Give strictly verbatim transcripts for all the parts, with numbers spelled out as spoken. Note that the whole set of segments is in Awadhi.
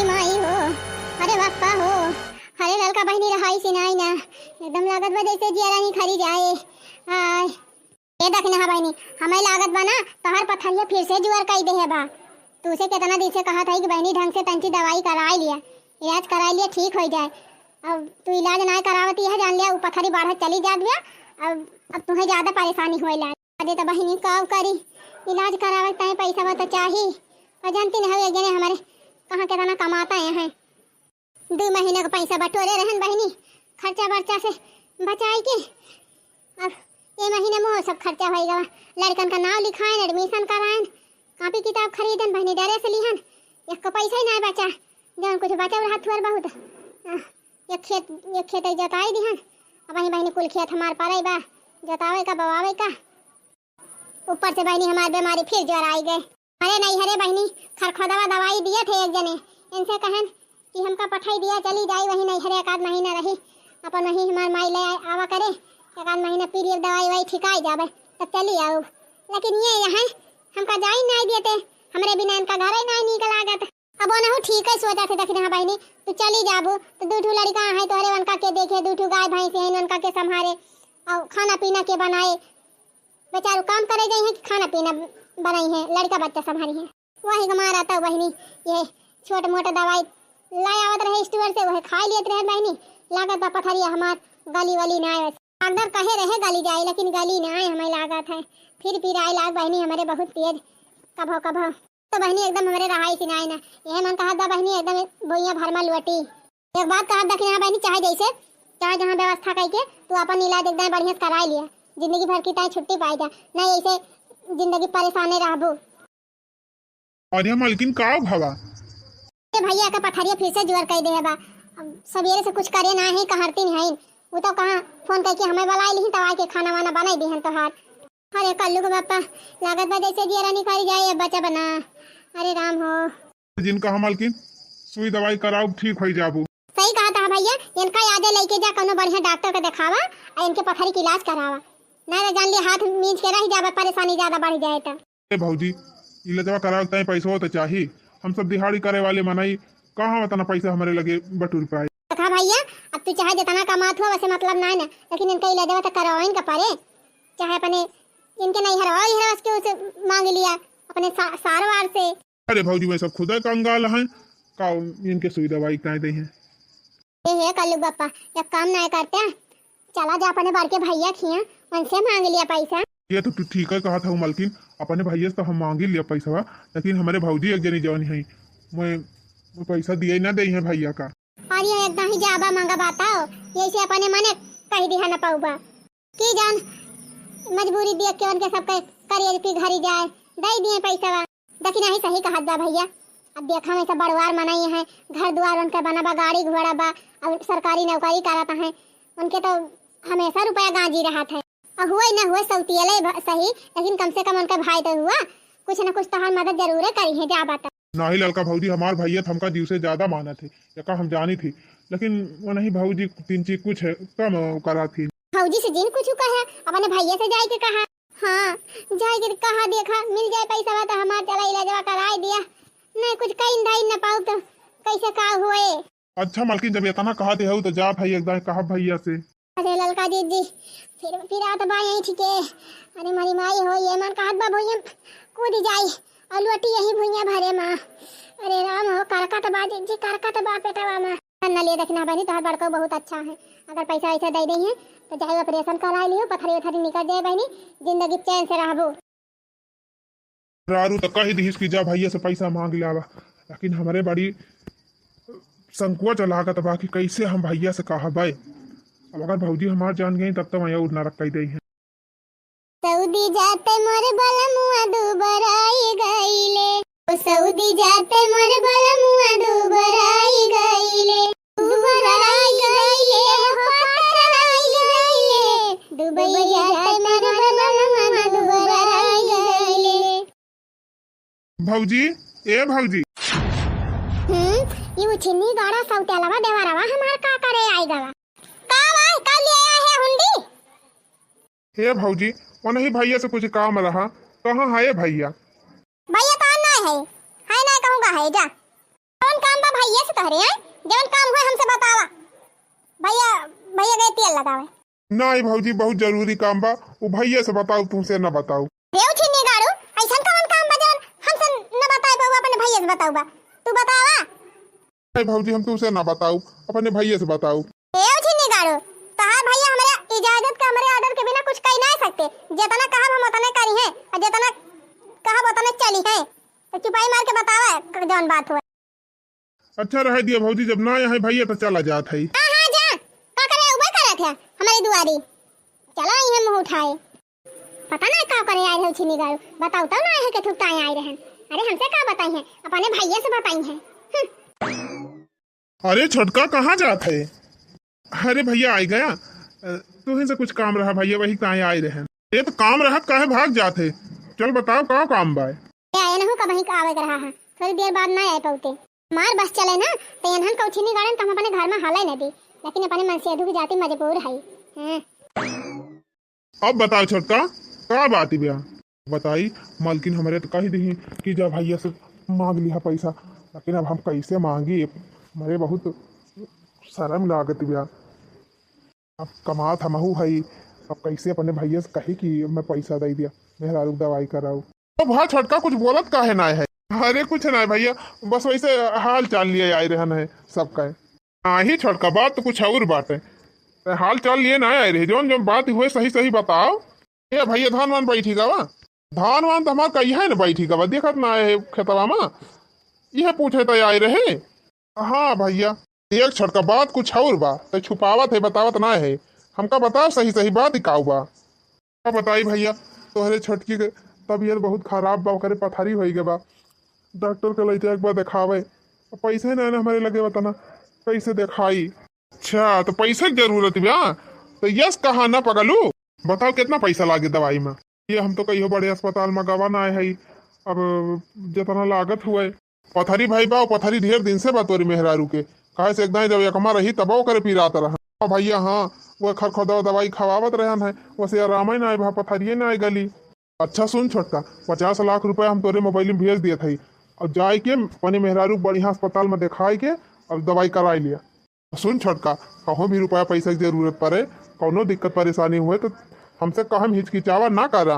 माई हो, अरे बाप्पा हो, अरे ललका बहिनी रहाई सिनाई ना, एकदम लागत बा जैसे जियरा निखरी जाए। आय, ए दखिनहा बहिनी, हमें लागत बा ना, तोहर पथरिया फिर से जुअर कई देहे बा। तू से केतना दिन से कहत हई कि बहिनी ढंग से तंची दवाई कराई लिया, इलाज कराई लिया, ठीक होई जाए। अब तू इलाज नाय करावती है, जान लिया, उ पथरी बढ़त चली जात बिया। अब, अब तुहें ज्यादा परेशानी होए लाग। अरे त बहिनी, का करी, इलाज करावे ताई पैसा बा त चाही। और जानती नहीं हो, एक जने हमारे कहाँ केतना कमाता है, दू महीना का पैसा बटोरे रहन बहिनी, खर्चा बर्चा से बचाई के। अब ये महीने में सब खर्चा होई गवा, लड़कन का नाव लिखाएन, admission कराएन, कॉपी किताब खरीदन बहिनी, dress लिहन, एक को पैसा ही ना बचा, जौन कुछ बचा रहा थोड़ बहुत। आह, एक खेत, एक खेत जोताई दिहन, अब वही बहिनी कुल खेत हमार पड़े बा, जोतावे का, बवावे का। ऊपर से बहिनी हमार बीमारी फिर ज्वर आई गए। अरे नहीं, अरे बहिनी, खरखोदवा दवाई दिए थे एक जने, इनसे कहन कि हमका पठाई दिया, चली जाई वही नहीं, अरे एक आध महीना रही, अपन वही हमार माई ले आए, आवा करे, एक आध महीना पीरियड दवाई वाई ठिकाई जावे, तब चली आऊ। लेकिन ये यहाँ हमका जाई नहीं देते, हमरे बिना इनका घर ही नहीं नीक लागत। अब ओनहु ठीक है सोचा थे, दखिनहा बहिनी, तू चली जाबू तो दू ठू लड़का है तोहरे, उनका के देखे, दू ठू गाय भैंस है, उनका के संभारे और खाना पीना के बनाए। बेचारू काम करे गई है कि खाना पीना बनाई है, लड़का बच्चा संभारी है। वही का मारा तो बहिनी ये छोट मोट दवाई ले आवत रहे store से, वह खा लेत रहे बहिनी। लागत बा पथरिया हमार गली वली ना आए। डॉक्टर कहे रहे गली जाए, लेकिन गली ना आए, हमें लागत है फिर पिराए लाग बहिनी हमारे बहुत तेज, कभो कभो। तो बहिनी एकदम हमरे रहाई सिनाई ना। यह मन कहत बा बहिनी एकदम भुइयां भर मा लोटी। एक बात कहत दखिनहा बहिनी, चाहे जैसे, चाहे जहाँ व्यवस्था करके तू अपन इलाज एकदम बढ़िया से कराई लिया, जिंदगी भर की ताई छुट्टी पाई जा, नहीं ऐसे जिंदगी परेशाने रहबू। अरे मलकिन, का भवा? ए भैया के पथरिया फिर से जोर कई दे बा। अब सवेरे से कुछ करे ना है, कहरती नहीं है। वो तो कहाँ फोन करके हमें बुलाई लिही, तब आके खाना वाना बनाई दिहन तोहार। अरे कल्लू के बापा, लागत बा जैसे जियरा निकल जाए, अब बचा बना। अरे राम हो। जिन कहा मलकिन, सुई दवाई कराओ, ठीक होई जाबू। सही कहा था भैया, इनका यादे लेके जा, कोनो बढ़िया डॉक्टर के देखावा, आ इनके पथरी के इलाज करावा। ना तो जान लिया, हाथ मींज के रह जाबे, परेशानी ज्यादा बढ़ जाए तो। ए भौजी, इलाजवा करावे के ताई पैसवा तो चाही। हम सब दिहाड़ी करे वाले मनई, कहाँ उतना पैसा हमरे लगे बटुर पाए। देखा भैया, अब तू चाहे जितना कमात हो, वैसे मतलब ना है ना, लेकिन इनका इलाजवा तो करवाइन का पड़े। चाहे अपने इनके नहीं हरवा, हरवा के उसे मांग लिया, अपने सा-, सारवार से। अरे भौजी, मैं सब खुदा कंगाल हैं, का इनके सुई दवाई काहे दे हैं? ए हे कल्लू बापा, एक काम ना करते, चला जा अपने बड़के भैया खिया, उनसे मांग लिया पैसा। ये तो तू ठीक है कहा था मलकिन, अपने भैया से तो हम मांगी लिया पैसा, लेकिन हमारे भौजी एक जनी जवानी है, मैं, मैं पैसा दिए ना दे हैं भैया का। और ये एकदम ही जाबा मांगा बताओ, ये से अपने मने कह दिया ना पाऊबा। की जान, मजबूरी देख के उनके सबके करियर पिघरी जाए, दे दिए पैसा। देखी नहीं, सही कहत बा भैया। अब देखा, हम ऐसा बड़वार मनई हैं, घर दुआर उनके बना बा, गाड़ी घोड़ा बा, अब सरकारी नौकरी करत हैं, उनके तो हमेशा रुपया गांजी रहत है। और हुए न हुए सौतियले भ-, सही, लेकिन कम से कम उनके भाई तो हुआ, कुछ न कुछ तोहार मदद जरूरे करी है, जा बता। नाही ललका भौजी, हमार भैया तो हमका जीव से ज्यादा मानत है, एका हम जानी थी, लेकिन वो नहीं भौजी, तिनची कुछ है, कम करा थी। भौजी से जिन कुछ कहे, अपने भैया से जाए के कहा। हाँ, जाए के कहा, देखा, मिल जाए पैसा तो हमार चला इलाजवा कराए दिया, नहीं कुछ कहीं धाई न पाऊ तो कैसे का हुए। अच्छा मलकिन, जब इतना कहा दे हो तो जा भाई, एक दाएं कहा भैया से। अरे ललका जीजी, फिर, फिर आत बा यहीं ठीके। अरे मरी माई हो, ये मन कहत बा भुइया कूद जाई और लोटी यहीं भुइया भरे माँ। अरे राम हो, करकत बा जीजी, करकत बा पेटवा माँ। न ले देखना बहनी, तोहर बड़को बहुत अच्छा है, अगर पैसा वैसा दे दे हैं तो चाहे ऑपरेशन करा लियो, पथरी उथरी निकल जाए बहनी, जिंदगी चैन से रहबो। रारू तो कह दिहिस कि जा भैया से पैसा मांग लावा, लेकिन हमरे बड़ी संकोच लागत बा कि कैसे हम भैया से कहबै। अब अगर भौजी हमार जान गई तब तो मैं और नरक कह दे हैं। सऊदी जाते मोर बलमुआ दुबराई गईले, ओ सऊदी जाते मोर बलमुआ दुबराई गईले। दुबराई गईले, हो पतराई गईले, दुबई जाते मोर बलमुआ दुबराई गईले। भौजी, ए भौजी। हम्म, ये उछिन्नी गाड़ा सौतेलवा देवरवा हमार का करे आई गवा? का बा, का ले आया है हुंडी? हे भौजी, वनही भैया से कुछ काम रहा, कहाँ है भैया? भैया तो ना है, है ना कहूँगा है, जा। कौन काम बा भैया से तोहरे, हैं? जवन काम होए हमसे बतावा। भैया, भैया गए तेल लगावे। नाहीं भौजी, बहुत जरूरी काम बा, उ भैया से बताउब, तुमसे न बताउब। रे उठी निगाड़ू, अइसन कवन काम बा जवन हमसे न बताए पाउबा, अपने भैया से बताउबा? तू बतावा। नाहीं भौजी, हम तुमसे न बताउब, अपने भैया से बताउब। ए उठी निगाड़ू, तोहार भैया हमरे इजाजत के, हमरे order के बिना कुछ कइ नाहीं सकते। जेतना कहब हम ओतने करिहैं, अउर जेतना कहब ओतने चलिहैं। तो चुपाई मार के बतावा, क-, जौन बात हुआ। अच्छा रहे दिया भौजी, जब नाहीं आए भैया तो चला जात है। हाँ, हाँ, जा, का करे उबे करत है हमरे दुआरी? चला आई है मुँह उठाए। पता ना का करे आए रहे छिनी गारू, बताओ तो ना है के थुकताए आए रहन। अरे हमसे का बताई है, अपने भैया से बताई है। हम्म। अरे छोटका, कहाँ जात है? अरे भैया आइ गया, अ, तुहीं से कुछ काम रहा भैया, वही ताए आए रहन। ये तो काम रहत काहे भाग जात है? चल बताओ का काम बा? ए, आए नहु का वहीं का आवे के रहा है, थोड़ी देर बाद ना आए पौते। हमार बस चले ना, तो एनहन कौछिनी गाड़न तो हम अपने घर में हाले न दी, लेकिन अपने मनसेधू की जाति मजबूर है। हैं। अब बताओ छोटका, का बात बा? बताई, मालकिन हमरे तो कहि दिही कि जा भैया से मांग लिहा पैसा, लेकिन अब हम कैसे मांगी? हमरे बहुत शर्म लागत बा। अब कमात हमहू हई, अब कैसे अपने भैया से कही कि मैं पैसा दे दिया, मेहरारू के दवाई कराऊ? तो भा छोटका कुछ बोलत काहे ना है? अरे कुछ ना है भैया, बस वैसे हाल चाल लिए आए रहन है सबका। नाही छोटका, बात तो कुछ और बाटे। ते हाल चाल लिए ना आए रहे, जौन जौन बात हुए सही सही बताओ। ए भैया, धान वान बैठी गवा? धान वान तो हमार कहिया है ना बैठी गवा, देखत ना है खेतवा में, यह पूछे तो आए रहे। हाँ भैया, एक छोटका बात कुछ और बा, ते छुपावत है, बतावत ना है। हमका बताओ सही सही बात ही काऊ बा। का बताई भैया, तोहरे छोटकी के तबीयत बहुत खराब बा, ओकरे पथरी होई गए बा, डॉक्टर के ले जाए के बा देखावे, पैसे ना ना हमरे लगे बा तना, कैसे देखाई? अच्छा, तो पैसे के जरूरत बा, तो यस कहा ना पगलू, बताओ कितना पैसा लागे दवाई में? ये हम तो कहियो बड़े अस्पताल में गवा ना है, अब जितना लागत हुए। पथरी भाई बा, पथरी ढेर दिन से बा तोरी मेहरारू के, काहे से एकदम जब एकमा रही तब ओकरे पिरात रहा। हाँ भैया, हाँ, वो खरखोदवा दवाई खवावत रहन है, वैसे आराम ही ना आए भा, पथरिये ना आए गली। अच्छा सुन छोटका, पचास लाख रुपया हम तोरे मोबाइल में भेज दिए थे, और जाए के अपने मेहरारू के बढ़िया अस्पताल में दिखाए के और दवाई कराए लिया। सुन छोटका, कहूँ भी रुपया पैसा की जरूरत पड़े, कौनो दिक्कत परेशानी हुए तो हमसे कहम हिचकिचावा ना करा।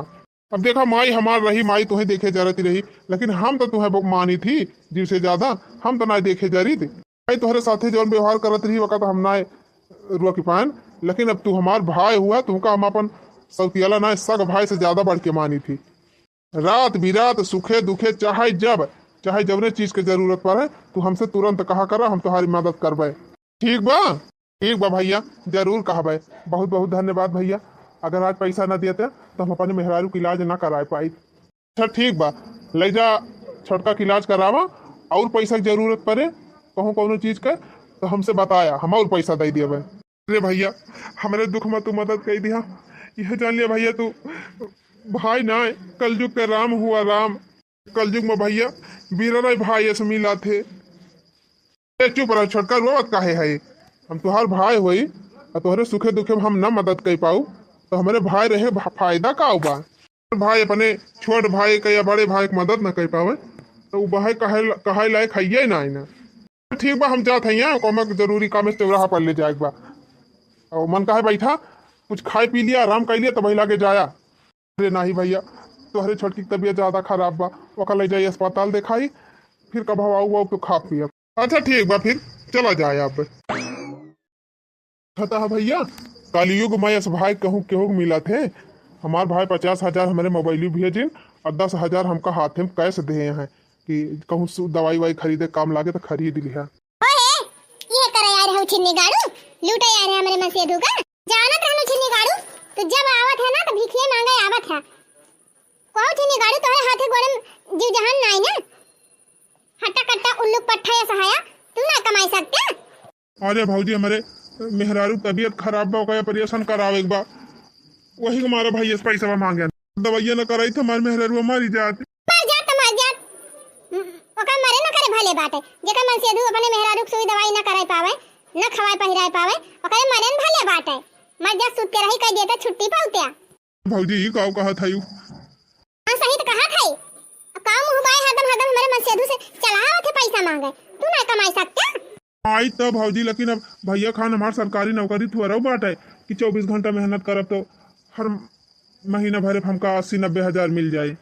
अब देखा माई हमार रही, माई तुहे देखे जरत रही, लेकिन हम तो तुहे ब-, मानी थी जीव से ज्यादा, हम तो ना देखे जरी थी। माई तोहरे साथे जौन व्यवहार करत रही वक्त हम ना रुआ की पान, लेकिन अब तू हमार भाई हुआ, तुमका हम अपन सौतियाला ना सग भाई से ज्यादा बढ़ के मानी थी। रात बिरात सुखे दुखे चाहे जब, चाहे जौने चीज के जरूरत पड़े, तू हमसे तुरंत कहा करा, हम तुम्हारी मदद करबे। ठीक बा? ठीक बा भैया, जरूर कहबे। बहुत बहुत धन्यवाद भैया, अगर आज पैसा ना देते तो हम अपने मेहरारू के इलाज ना कराए पाई। अच्छा ठीक बा, ले जा छोटका के इलाज करावा, और पैसा के जरूरत पड़े कहूँ कौनो चीज के तो हमसे बताया, हम और पैसा दे देबे। अरे भैया, हमरे दुख में तू मदद कर दिया, यह जान लिया भैया, तू भाई ना, कलयुग के राम हुआ राम। कलयुग में भैया बिरले भाई ऐसे मिला थे। ए चुप रह छोटका, रोवत काहे है? हम तुहार भाई होई, आ तोहरे सुखे दुखे में हम ना मदद कर पाऊ, तो हमरे भाई रहे भा-, फायदा का बा? भाई अपने छोट भाई के या बड़े भाई के मदद ना कर पावे, तो उ भाई कहे, कहे लायक है ही ना, ना। ठीक बा, हम जात हइया, ओकमा के जरूरी काम से चौराहा पर ले जाए के बा। और मन काहे बैठा, कुछ खाए पी लिया, आराम कर लिया, तब लागे जाया। अरे नाही भैया, तोहरे छोटकी के तबीयत ज्यादा खराब बा, ओका ले जाई अस्पताल देखाई, फिर कब आऊ आऊ तो खा पियब। अच्छा ठीक बा, फिर चला जाए अब। पता है भैया, कलयुग में यस भाई कहूँ केहू के मिलत है। हमार भाई पचास हजार हमरे मोबाइल भेजिन और दस हजार हमका हाथे में कैश दे हैं कि कहूँ सु-, दवाई वाई खरीदे काम लागे तो खरीद लिहा। ओए, ये करे आए रहे उछिन्नी गाड़ू, लूटे आए रहे हमरे मनसेधू का। जानत रहनु उछिन्नी गाड़ू, तू जब आवत है ना तो भिखिए मांगे आवत है। कहो उछिन्नी गाड़ू, तोहरे हाथे गोड़े में जीव जहान नाई ना। हट्टा कट्टा उल्लू पट्ठा या सहाया, तू ना कमाई सकते। अरे भौजी, हमरे मेहरारू के तबीयत खराब बा, ओकर ऑपरेशन करावे के बा, वही के मारे भाई से पैसा मांगे। दवाइया न कराई तो हमार मेहरारू मरी जात। मर जात तो मर जात। हम्म, ओकर मरे न करे भले बाटे। जेकर मनसेधू अपने मेहरारू के सुई दवाई न कराई पावे, न खवाए पहिराए पावे, ओकरे मरे न भले बाटे। मर जा, सुत के रही, कह देता छुट्टी पाउत्या। भौजी, ई काव कहत हयू? हाँ, सही तो कहत है। का मुँह बाए हरदम, हरदम हमरे मनसेधू से चलावत है पैसा मांगे। तू ना कमाई सकते। आई तो भौजी, लेकिन अब भैया खान हमार सरकारी नौकरी थोड़ा बाटे कि चउबीस घंटा मेहनत करब तो हर महीना भरे हमका अस्सी नब्बे हजार मिल जाए।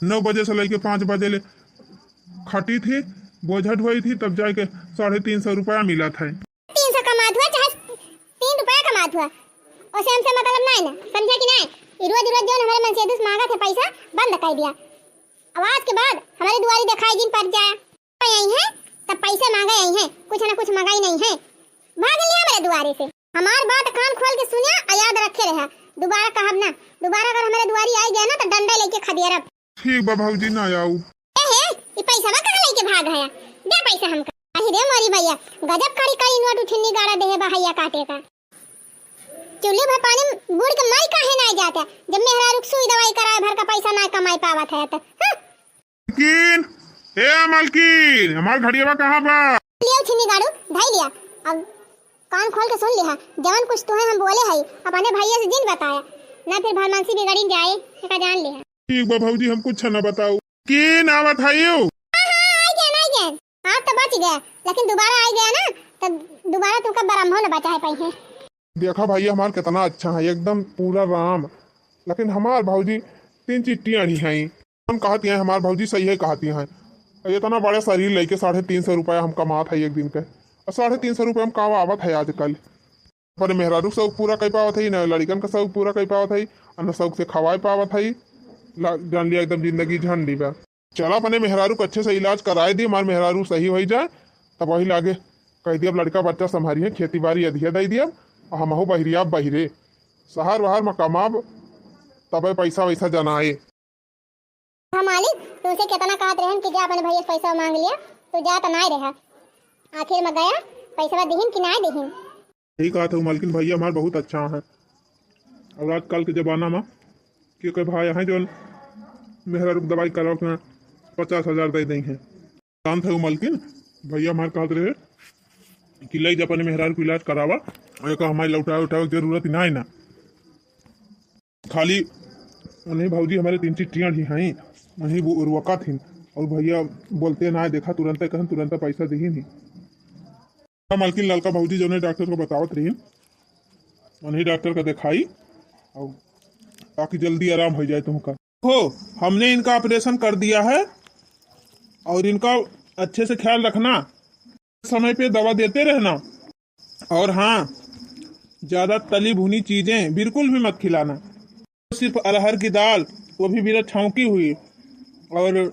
नौ बजे से लेके पाँच बजे ले खटी थी, बोझा ढोई थी, तब जाके साढ़े तीन सौ रुपया मिलत है। तीन सौ कमात हुआ चाहे तीन रुपया कमात हुआ, ओसे हमसे मतलब नाई ना, समझे कि नाई? ई रोज रोज जौन हमारे मनसेधू से मांगत है पैसा, बंद कर दिया। अब आज के बाद हमारे दुआरी दिखाई दिन पड़ जाए, आई है तब पैसे मांगे आई है, कुछ ना कुछ मंगाई नहीं है, भाग लिया हमारे दुआरे से। हमार बात कान खोल के सुनिया और याद रखे रहा, दोबारा कहब ना। दोबारा अगर हमारे दुआरी आई गया ना तो डंडा लेके खदेरब। ठीक बा भौजी, ना आऊ। ए हे, ई पैसवा कहाँ लेके भाग है? दे पैसा हमका। अरे रे मोरी भैया, गजब करी करी नोट उठिन्नी गाड़ा देहे बा हैया काटे का। चूल्हे भर पानी में बूड़ के मर काहे ना जाता, जब मेहरारू के सुई दवाई कराए भर का पैसा ना कमाई पावत है तो। हाँ? मलकिन, ए मलकिन, हमार घड़ियावा कहाँ बा? लियो छिन्नी गाड़ू, धाई लिया। अब कान खोल के सुन लिहा, जवन कुछ तुहे हम बोले हई, अपने भैया से जिन बताया, ना फिर भरमानसी बिगड़ी जाए, एका जान लिहा। ठीक बा भौजी, हम कुछ ना बताऊ। किन आवत हइयो? हाँ, हाँ, आई गया, आई गया। आप तो बच गया, लेकिन दोबारा आई गया ना, तो दोबारा तुमका बरम्हो न बचा है पाई है। देखा भैया, हमार कितना अच्छा है, एकदम पूरा राम। लेकिन हमार भौजी तीन चिट्टी अड़ी हैं। हम कहती हैं, हमार भौजी सही है कहती हैं। इतना बड़ा शरीर लेके साढ़े तीन सौ रुपया हम कमात है एक दिन के, और साढ़े तीन सौ रुपया हम का आवत है आजकल। अपने मेहरारू के शौक पूरा कर पावत है, न लड़िकन का शौक पूरा कर पावत है, और न शौक से खवाए पावत है। ला-, जान लिया एकदम जिंदगी झंडी बा। चला अपने मेहरारू के अच्छे से इलाज कराए दी, हमार मेहरारू सही होई जाए, तब वही लागे कह दियब लड़का बच्चा संभारी है, खेती बाड़ी अधिया दे दियब, और हमहू बहिरिया बहिरे, शहर वहर में कमाब, तबे पैसा वैसा जनाए। हाँ मालिक, तुमसे कितना कहत रहन कि जा अपने भैया से पैसा मांग लिया, तो जा तो नाय रहा। आखिर में गया, पैसा दिहिन कि नाय दिहिन? यही कहत हूँ मालकिन, भैया हमार बहुत अच्छा है। और आजकल के जमाना में के के भाई हैं जो मेहरारू के दवाई करावे के पचास हजार दे दें हैं। शांत है वो मालकिन, भैया हमार कहत रहे कि ले जा अपने मेहरारू के इलाज करावा, और एका हमारे लौटावे उठावे के जरूरत ही ना है ना। खाली उन्हीं भौजी हमारे तीन चिट्टियाँ ही हैं, वहीं वो उर्वका थी। और भैया बोलते ना देखा, तुरंत कहन, तुरंत पैसा दिहिन ही। हाँ, मालकिन ललका भौजी जौने डॉक्टर को बतावत रही, उन्हीं डॉक्टर का दिखाई और ताकि जल्दी आराम हो जाए तुमका। हो, हमने इनका ऑपरेशन कर दिया है और इनका अच्छे से ख्याल रखना, समय पे दवा देते रहना। और हाँ, ज़्यादा तली भुनी चीज़ें बिल्कुल भी मत खिलाना। सिर्फ अरहर की दाल, वो भी बिना छौंकी हुई, और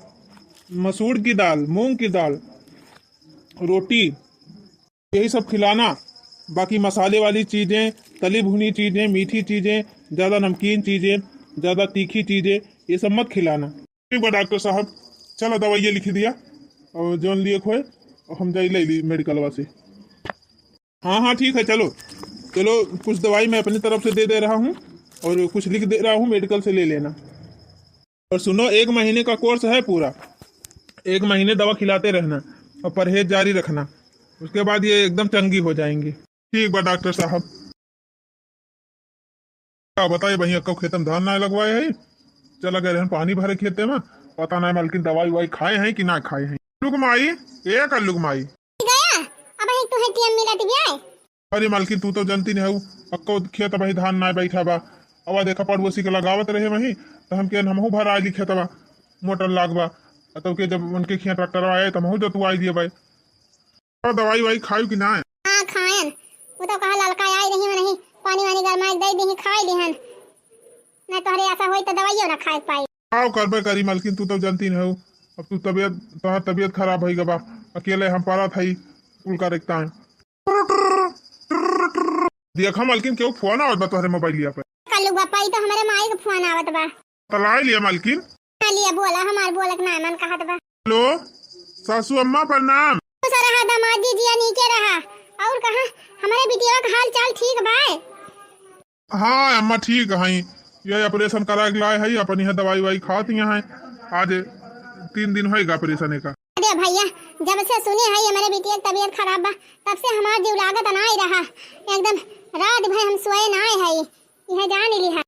मसूर की दाल, मूंग की दाल, रोटी, यही सब खिलाना। बाकी मसाले वाली चीज़ें, तली भुनी चीज़ें, मीठी चीज़ें, ज़्यादा नमकीन चीज़ें, ज़्यादा तीखी चीज़ें, ये सब मत खिलाना। ठीक बा डॉक्टर साहब, चलो दवाइयाँ लिख दिया और जौन लिए खोए हम जाई ले ली मेडिकलवा से। हाँ, हाँ, ठीक है, चलो, चलो, कुछ दवाई मैं अपनी तरफ से दे दे रहा हूँ और कुछ लिख दे रहा हूँ, मेडिकल से ले लेना। और सुनो, एक महीने का कोर्स है पूरा, एक महीने दवा खिलाते रहना और परहेज जारी रखना, उसके बाद ये एकदम चंगी हो जाएंगी। ठीक बा डॉक्टर साहब। का बताई, वहीं अक्का खेत में धान ना लगवाए है, चला गए रहन पानी भरे खेते में, पता ना मालकिन दवाई उवाई खाए हैं कि ना खाए हैं। लुक माई, ए कर लुक माई। गया, अब एक तो है टीएम मिला टिबिया है। अरे मालकिन, तू तो जानती नहीं हऊ, अक्का खेत वही धान ना बैठा बा। अब देखा पड़ोसी के लगावत रहे वहीं, तो हम के हमहू भर आइली खेतवा, मोटर लाग बा। तब के जब उनके खिया ट्रैक्टर आए तो हमहू जोतवाई दिए भाई। और दवाई वाई खायू कि ना? हाँ, खायन। वो तो कहा ललका आई रही, वनही पानी वानी गरमाए के दे दीही, खाए लिहन। ना तोहरे आशा होई तो दवाइयो ना खाए के पाई। का करबे करी मालकिन, तू तो जानती नहीं हो। अब तू तबियत, तोहार तबियत खराब होई गबा, अकेले हम पारा था कुल का रखता है। देखा मालकिन, केहू फोन आवत बा तोहरे मोबाइलिया पे। कल्लू बापा, ई तो हमारे माई के फोन आवत बा। तलाई लिया मालकिन। हाँ, लिया बोला, हमार बोलक ना मन कहत बा। हेलो, सासू अम्मा प्रणाम। खुश रहा दामाद जी, जिया नीके रहा। और कहा, हमारे बिटिया का हाल चाल ठीक बा? हाँ अम्मा, ठीक है। ये ऑपरेशन करा के लाए है, अपन यहाँ दवाई वाई खात यहाँ है। आज तीन दिन होएगा ऑपरेशन का। अरे भैया, जब से सुने है हमारे बिटिया की तबीयत खराब बा, तब से हमार जीव लागत ना ही रहा। एकदम रात भर हम सोए ना है। यह जान लिहा।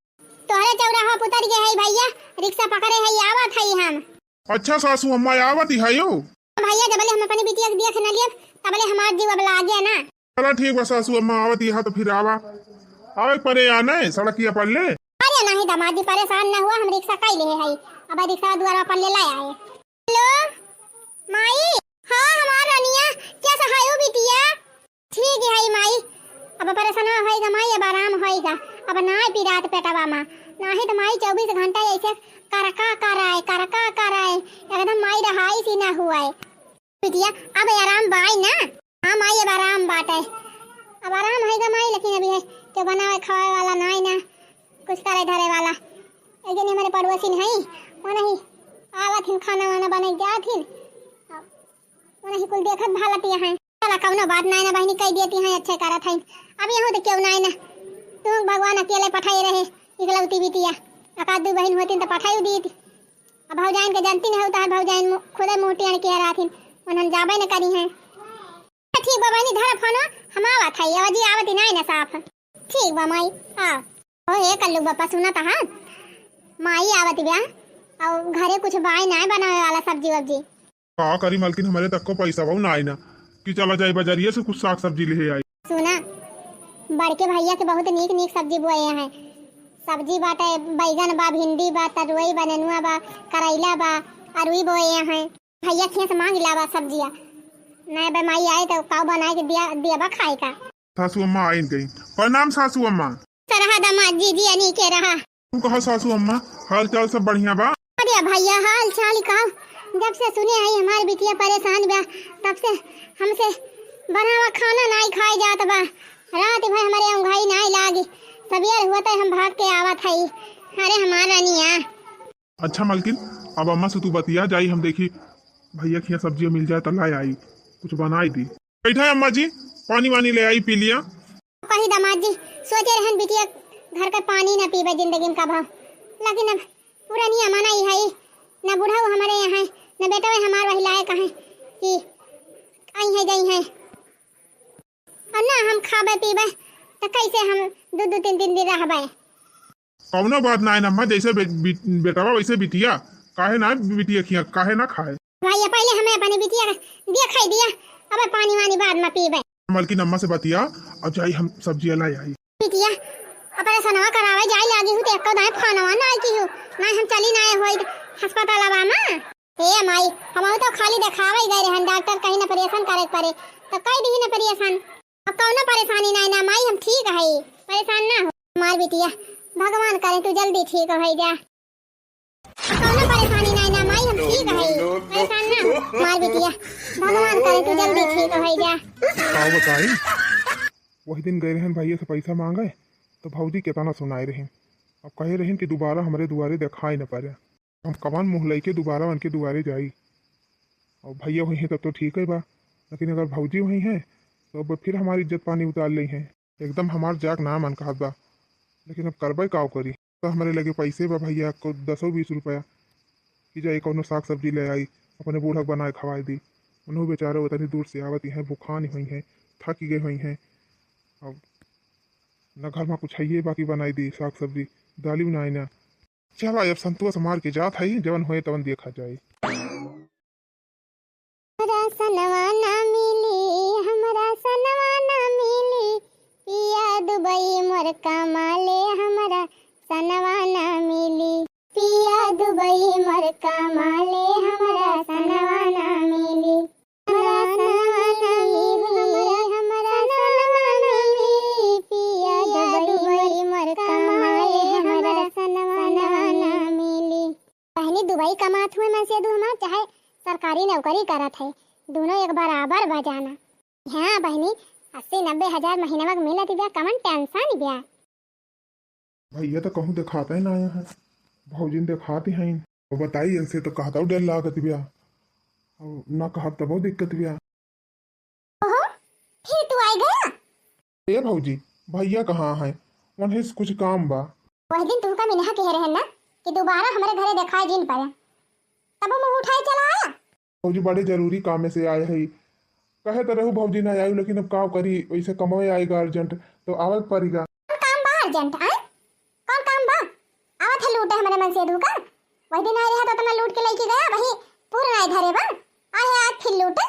तोहरे चौराहा पुतर गए है भैया, रिक्शा पकड़े है, आवत है हम। अच्छा सासू अम्मा, आवत ही है यो। भैया, जबले हम अपनी बिटिया के देख न लियब, तबले हमार जीव अब लागे ना। चला ठीक बा सासू अम्मा, आवत यहाँ तो फिर आवा। आवे के परे या नहीं, सड़किया पर ले। अरे नहीं दामाद जी, परेशान न हुआ, हम रिक्शा कई ले है, अब रिक्शा द्वारा अपन ले लाए आए। हेलो माई। हाँ हमार रनिया, क्या सहायो बिटिया? ठीक है माई, अब परेशान होइगा माई, अब आराम होइगा, अब ना पिरात पेटवा मा, नाही तो माई चउबीस घंटा ऐसे करका कराए, करका कराए, एकदम माई रहाई सी ना हुआ है। बिटिया, अब आराम बाय ना? हाँ माई, अब आराम बाटे, अब आराम होइगा माई, लेकिन अभी है तो बनावे खावे वाला नाई ना, कुछ करे धरे वाला। एक जनी हमारे पड़ोसी नहीं, वो नहीं आवत हिन, खाना वाना बने जात हिन, वो नहीं कुल देखत भालत यहाँ। चला कौनो बात नाई ना बहिनी, कह देती हैं, अच्छे करत हैं। अब यहाँ तो क्यों नाई ना, तू भगवान अकेले पठाए रहे, इकलौती बिटिया, अकाद दू बहिन होती तो पठाई दीती। अब भौजाइन के जानती नहीं होता है, भौजाइन मु-, खुदे मुँह टेढ़ के रहथिन, उन्हन जाबे न करी हैं। ठीक बा बहिनी, धर फोनो, हम आवत है, अजी आवत ही नाई ना साफ। ठीक बा माई, आ। ओ हे कल्लू बापा, सुना तहा, माई आवत बा, और घरे कुछ बाय नाई बनावे वाला सब्जी वब्जी। का करी मलकिन, हमरे तक्को पैसा बा नाई ना, कि चला जाई बजरिया से कुछ साग सब्जी ले आई। सुना, बड़के भैया के बहुत नीक नीक सब्जी बोए हैं। सब्जी बाटे, बैगन बा, भिंडी बा, तरुई बा, नेनुआ बा, करैला बा, अरुई बोए हैं। भैया खिया से मांग लावा सब्जिया, नहीं बे माई आए तो काऊ बनाए के दिया, दिया बा खाए का। सासू अम्मा आइन गई। प्रणाम सासू अम्मा। सरहा दामाद जी, जी अनी के रहा। तू कहा सासू अम्मा, हाल चाल सब बढ़िया बा? अरे भैया, हाल चाल का, जब से सुने हई हमार बिटिया परेशान बा, तब से हमसे बनावा खाना नाई खाए जात बा। रात भर हमरे औंघाई नाई लागी, सवेर हुआ तो हम भाग के आवत हई। अरे हमार रानिया। अच्छा मलकिन, अब अम्मा से तू बतिया, जाई हम देखी भैया खिया सब्जिया मिल जाए तो ला आई, कुछ बनाई दी। बैठा है अम्मा जी, पानी वानी ले आई, पी लिया। कही दामाद जी, सोचे रहन बिटिया घर का पानी न पीबे जिंदगी में कभा, लेकिन अब पुरानी अमाना ही है, न बुढ़ऊ हमारे यहाँ है, न बेटवे हमार वही लायक है कि आई है जाई है, और ना हम खाबे पीबे, तो कैसे हम दो दो तीन तीन दिन रहबे? कौनो बात ना है अम्मा, जैसे बे-, बी-, बेटवा वैसे बिटिया, काहे ना बिटिया खिया, काहे ना खाए? भैया, पहले हमें अपनी बिटिया के दिया खाई दिया, अब पानी वानी बाद में पीबे। मलकिन अम्मा से बतिया, अब जाई हम सब्जिया लाई आई। बिटिया, ऑपरेशनवा करावे जाई लागी हूँ, तो एको दाएं फोनवा ना आई की हूँ, ना हम चली ना होई अस्पतालवा में। ए माई, हम तो खाली देखावे गए रहन, डॉक्टर कहीं ऑपरेशन करे के पड़े, तो कह दी ऑपरेशन। अब कौनो परेशानी नहीं ना माई, हम ठीक है, परेशान ना हो। मार बिटिया, भगवान करे तू जल्दी ठीक हो जा। अब कौनो परेशानी नहीं ना माई, हम ठीक है, परेशान ना हो। मार बिटिया, भगवान करे तू जल्दी ठीक हो जा। का बताई, वही दिन गए रहन भैया से पैसा मांगे, तो भौजी केतना सुनाए रही। अब कहे रही कि दोबारा हमरे दुआरे देखाई न पड़े। हम कवन मुँह लइके दोबारा उनके दुआरे जाई? और भैया हुई हैं तब तो ठीक है बा, लेकिन अगर भौजी हुई हैं तो अब फिर हमारी इज्जत पानी उतार ली हैं। एकदम हमार जाक ना मन कहत बा, लेकिन अब करबे काव करी? तो हमारे लगे पैसे बा भैया को दसो बीस रुपया, कि जाई कौनो साग सब्जी ले आई, अपने बूढ़ा के बनाए खवाए दी। उन्हों बेचारे उतनी दूर से आवत हैं, भुखान हुई हैं, थकी गई हुई हैं। अब न घर में कुछ है बाकी बनाई दी साग सब्जी, दाली बनाई ना। चला, अब संतोष मार के जात हई, जवन होए तवन देखा जाए। हमरा सनवा ना मिली, हमरा सनवा ना मिली, पिया दुबई मोर कमाले, हमरा सनवा ना मिली, पिया दुबई मोर कमाले, हमरा सनवा ना मिली। हमरा सनवा ना मिली, हमरा सनवा ना मिली, पिया दुबई मोर कमाले, हमरा सनवा ना मिली। बहिनी दुबई कमात हुए मनसेधू हमार, चाहे सरकारी नौकरी करत है, दोनों एक बराबर बा जाना। हाँ बहिनी, अस्सी नब्बे हजार महीनवा के मिलत बा, कवन टेंशन बा? भैया तो कहूँ देखाते ना आया है, भौजिन देखाती हैं। अब बताई इनसे तो कहता डर लागत बा, अब ना कहब तबो दिक्कत बा। ओहो, फिर तू आ गया? ए भौजी, भैया कहाँ है? उन्हें से कुछ काम बा। वह दिन तुमका मिनहा कहे रहन ना कि दोबारा हमरे घरे देखाए जिन पड़े, तब मुँह उठाए चला आया। भौजी बड़े जरूरी काम से आए है, कहे तो रहू भौजी ना आयु, लेकिन अब का करी, वैसे कमाए आएगा अर्जेंट तो आवल पड़ेगा। कौन काम बा अर्जेंट, आए? कौन काम बा? आवत है लूटे हमरे मनसेधू का। वही दिन आए रहा तो इतना लूट के लेके गया, वही पूरा आए घरे बा। आए है आज फिर लूटे?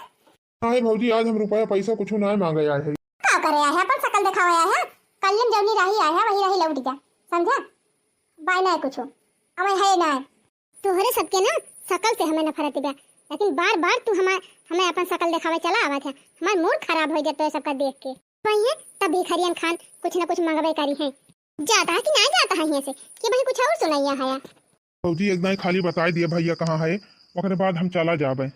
नाहीं भौजी, आज हम रुपया पैसा कुछ नाहीं माँगे आए है। का करे आए है? अपन सकल देखावे आए है। कल जौनी रही आए है, वही रही लौट जा, समझा? बाय नाहीं कुछ, अब है नाहीं। तोहरे सबके ना सकल से हमें नफरत बा, लेकिन बार बार तू हमार, हमें अपन सकल देखावे चला आवत है। हमार मूड खराब होइ जात है सबका देख के। वही है, तब भिखरियन खान कुछ न कुछ मंगबे करी है। जाता है कि ना जाता है यहाँ से, कि वही कुछ और सुनैया है? भौजी, एक दाई खाली बताए दिए भैया कहाँ है, ओकरे बाद हम चला जाबे।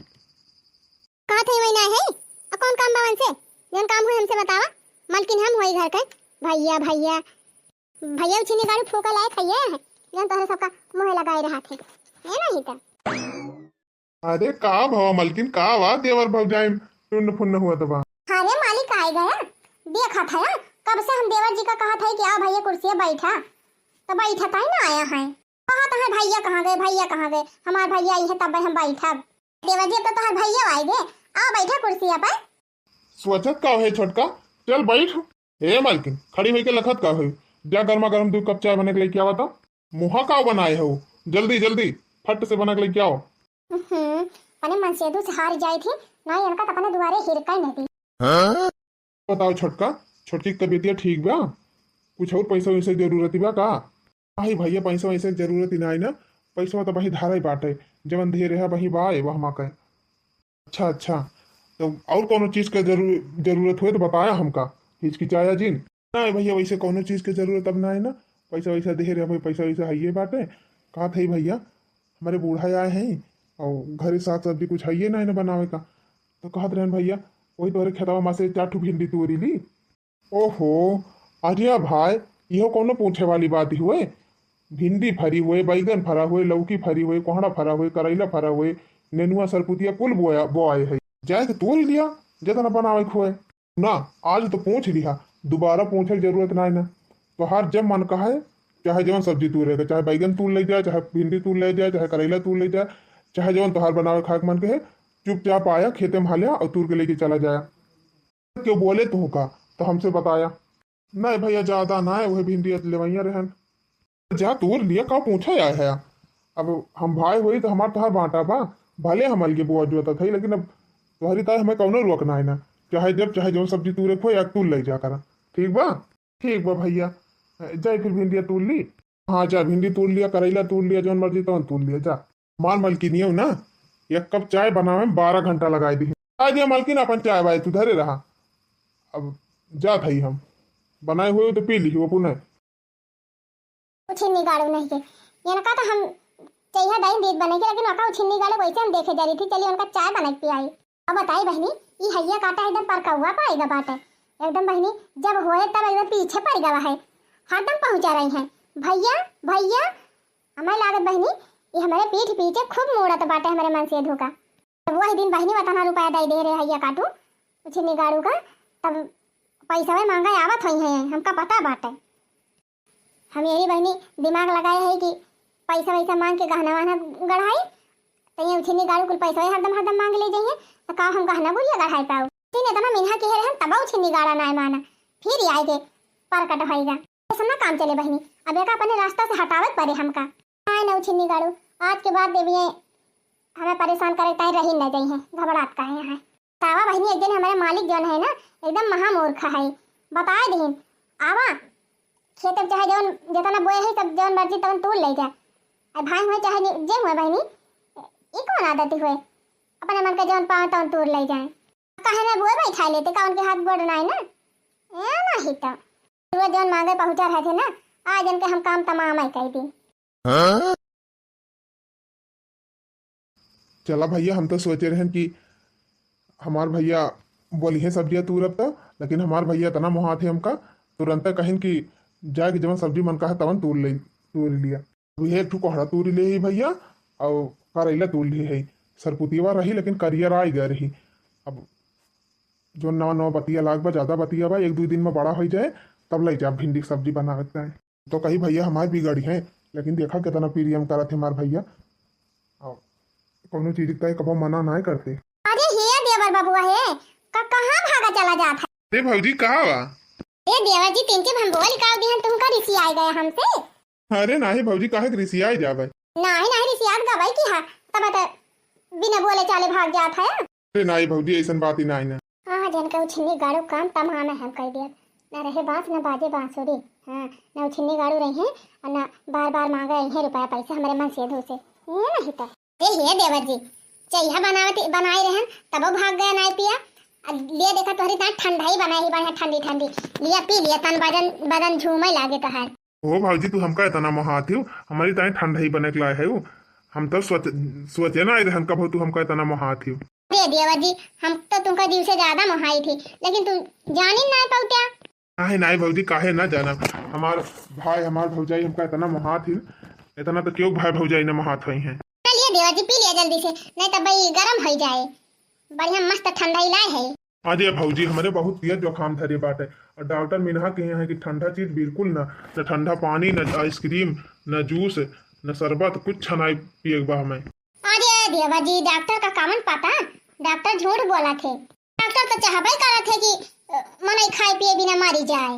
कहाँ थे वही ना है? और कौन काम बा उनसे? जौन काम हुए हमसे बतावा। मलकिन हम हुई घर के। भैया, भैया, भैया उछिनी गाड़ी फूका लायक है ये, जौन तोहरे सबका मुँह लगाए रहा थे। है ना ही तो। अरे का भवा मलकिन, का बा देवर भौजाई टुन्न फुन्न हुआ तो बा? अरे मालिक आए गया, देखा था कब से हम देवर जी का कहा था कि आओ भैया कुर्सी बैठा, तो बैठा था ही ना आया है। कहा तो है भैया कहाँ गए, भैया कहाँ गए, हमार भैया आई है तब हम बैठा। देवर जी अब तो तोहर भैया आए गए, आओ बैठा कुर्सिया पर। सोचत का है छोटका, चल बैठ। ए मालकिन, खड़ी होइके लखत का होई? जा गर्मा गर्म दू कप चाय बना के लेके आवा तो। मुहा का बनाए हो? जल्दी जल्दी फट से बना के लेके आओ। हम्म, अपने मनसेधू से हार जाए थी ना, इनका तो अपने दुआरे हिरका ही नहीं दी। बताओ छोटका, छोटकी के तबीयतिया ठीक बा? कुछ और पैसा वैसे जरूरत बा का? अही भैया, पैसा वैसे के जरूरत ही ना है ना, पैसा तो वही धारा ही बाटे, जवन धीरे है वही बा, वह मा के। अच्छा, अच्छा, तो और कौनो चीज के जरू-, जरूरत हुए तो बताया हमका, हिचकिचाया जिन। नहीं भैया, वैसे कौनो चीज के जरूरत अब ना है ना, पैसा वैसा दे रहे भाई, पैसा वैसा है ये बाटे। कहा थे भैया, हमारे बूढ़ा आए हैं और घरे साग सब्जी कुछ है ये ना है ना बनावे का, तो कहत रहन भैया, वही तोहरे खेतवा मा से चार ठो भिंडी तोरी ली। ओहो, अरे भाई, इहो कौनो पूछे वाली बात हुए? भिंडी फरी हुए, बैगन फरा हुए, लौकी फरी हुए, कोहड़ा फरा हुए, करैला फरा हुए, नेनुआ सरपुतिया कुल बोया, बोआए है। जाए के तोड़ लिया, जितना बनावे के हुए। ना, आज तो पूछ लिया, दोबारा पूछे के जरूरत ना है ना। तोहार जब मन कहे, चाहे जवन सब्जी तोड़े के, चाहे बैगन तोड़ ले जाए, चाहे भिंडी तोड़ ले जाए, चाहे करैला तोड़ ले जाए, चाहे जवन तोहार बनावे खाए के मन कहे, चुपचाप आया, खेते में हाल्या और तोड़ के लेके चला जाया। क्यों बोले तू का, तो हमसे बताया। नहीं भैया, ज्यादा ना है, वही भिंडी लेवैया रहन। जा तोड़ लिया, का पूछा आया है? अब हम भाई होई तो हमार तोहार बांटा बा, भले हम अलगे बोआ जोता था, लेकिन अब तोहरी ताई हमें कौनो रोक ना है ना, चाहे जब चाहे जौन सब्जी तोड़े खोए, या तोड़ ले जा करा, ठीक बा? ठीक बा भैया, जाए फिर भिंडिया तोड़ ली। हाँ जा, भिंडी तोड़ लिया, करैला तोड़ लिया, जौन मर्जी तौन तोड़ लिया, जा। मार मलकिनियो ना, एक कप चाय बनावे में बारह घंटा लगाई दी। आ दिया मलकिन, अपन चाय वाय तू धरे रहा, अब जात हई हम, बनाए हुए तो पी ली वो पुनः। उछिन्नी गाड़ू नहीं के, इनका तो हम चाहिए दाई दीद बने के, लेकिन वका उछिन्नी गाड़ू वैसे हम देखे जा रही थी, चलिए उनका चाय बना के पियाई। अब बताई बहिनी, ई हइया काटा एकदम परकौआ पाएगा बाटे, एकदम बहिनी जब होए तब एकदम पीछे पड़ गवा है, हरदम पहुँचा रही हैं, "भैया, भैया।" हमें लागत बहिनी, ई हमारे पीठ पीछे खूब मोड़त बाटे हमारे मनसेधू का। तब वही दिन बहिनी वतना रुपया दे दे रहे हइया काटू, उछिन्नी गाड़ू का, तब पैसा मांगा आवत होई हैं, हमका पता बाटे। हम यही बहिनी दिमाग लगाए है कि पैसा वैसा मांग के गहना वहना गढ़ाई, तो ये उछिन्नी गाड़ू कुल पैसा हरदम हरदम मांग ले जाइए, तो का हम गहना गुड़िया गढ़ाई पाऊ? तीन इतना मिनहा के रहन, तब उछिन्नी गाड़ा ना माना, फिर आए के परकट होइगा। ऐसा ना काम चले बहिनी, अब एका अपने रास्ता से हटावे के पड़े हमका। आए ना उछिन्नी गाड़ू, आज के बाद देविये हमें परेशान करे ताई रही न जाई है, घबरात का है यहाँ। तावा बहिनी, एक दिन हमारे मालिक जौन है ना, एकदम महामूर्ख है, बताए दीन। आवा, खेत में चाहे जौन जितना बोए है, सब जौन मर्जी तवन तोड़ ले जा। अब भाई हुए चाहे नि-, जे हुए बहिनी, ई कौन आदत हुए? अपने मन के जौन पावे तवन तोड़ ले जाए। काहे ना बोए बैठा लेते, का उनके हाथ गोड़ ना है ना? ए नहीं तो। वो जौन मांगे पहुंचा रहे थे ना, आज इनके हम काम तमाम ही कर दी। चला भैया, हम तो सोचे रहन कि हमार भैया बोलिहे सब्जिया तूरब तो, लेकिन हमार भैया इतना मोहात है हमका, तुरंत कहिन कि जाए के जवन सब्जी मन का है तवन तूर ले, तूर लिया। अब ये एक ठो कोहड़ा तूर ले ही भैया, और करैला तूर ले है, सरपुतिया रही लेकिन करियर आ गया रही। अब जो नवा नवा बतिया लाग बा, ज्यादा बतिया बा, एक दो दिन में बड़ा हो जाए, तब ले जा भिंडी के सब्जी बनावे के चाहे। तो कही भैया हमार बिगड़ी है, लेकिन देखा कितना प्रेम करत है हमार भैया, और कौनो चीज का कबो मना ना करते। अरे हे देवर बबुआ हे, का कहाँ भागा चला जात है? अरे भौजी, का बा? ए देवर जी, तीन के भंबुआ लिकाव दिहन, तुमका रिसियाए गए हमसे? अरे नाही भौजी, काहे के रिसियाए जाबे? नाही, नाही रिसियात गबई की हा, तब त बिना बोले चाले भाग जात है। अरे नाई भौजी, ऐसन बात ही नाई ना। हाँ, जन के उछिन्नी गाड़ू काम तमाम है हम कह दिया। ना रहे बांस, ना बाजे बांसुरी। हाँ, ना उछिन्नी गाड़ू रही हैं और ना बार बार मांगे रही हैं रुपया पैसा हमरे मन से धो से। ये नहीं तो। ए हे देवर जी, चइहा बनावत, बनाए रहन, तबो भाग गया नाई पिया। आ, लिया देखा तोहरी ताई ठंडाई बनाई ही बढ़िया ठंडी ठंडी। लिया पी लिया, तन बदन, बदन झूमे लागे तोहार। ओ भौजी, तू हमका इतना मोहात हिउ, हमारी ताई ठंडाई बने के लाए है। हम तो सोच, सोचे ना आए रहन कबो तू हमका इतना मोहात हिउ। अरे देवर जी, हम तो तुमका जीव से ज्यादा मोहाई थी, लेकिन तू जानी ना पाउत्या। नाहीं, नाहीं भौजी, काहे ना जाना? हमार भाई, हमार भौजाई हमका इतना मोहात ही, इतना तो क्यों भाई भौजाई ने मोहात होई हैं। चलिए देवर जी, पी लिया जल्दी से, नहीं तो भाई गरम हो जाए। बढ़िया मस्त ठंडाई लाए है। अरे भौजी, हमरे बहुत तेज जुकाम धरे बाटे, और डॉक्टर मिनहा कहे हैं कि ठंडा चीज बिल्कुल ना, न ठंडा पानी, न आइसक्रीम, न जूस, न शरबत, कुछ ना पिए के बा हमें। अरे देवा जी, डॉक्टर का कामन पता, डॉक्टर झूठ बोला थे। डॉक्टर तो चाहबे करत है कि, अ, मनई खाए पिए बिना मारी जाए।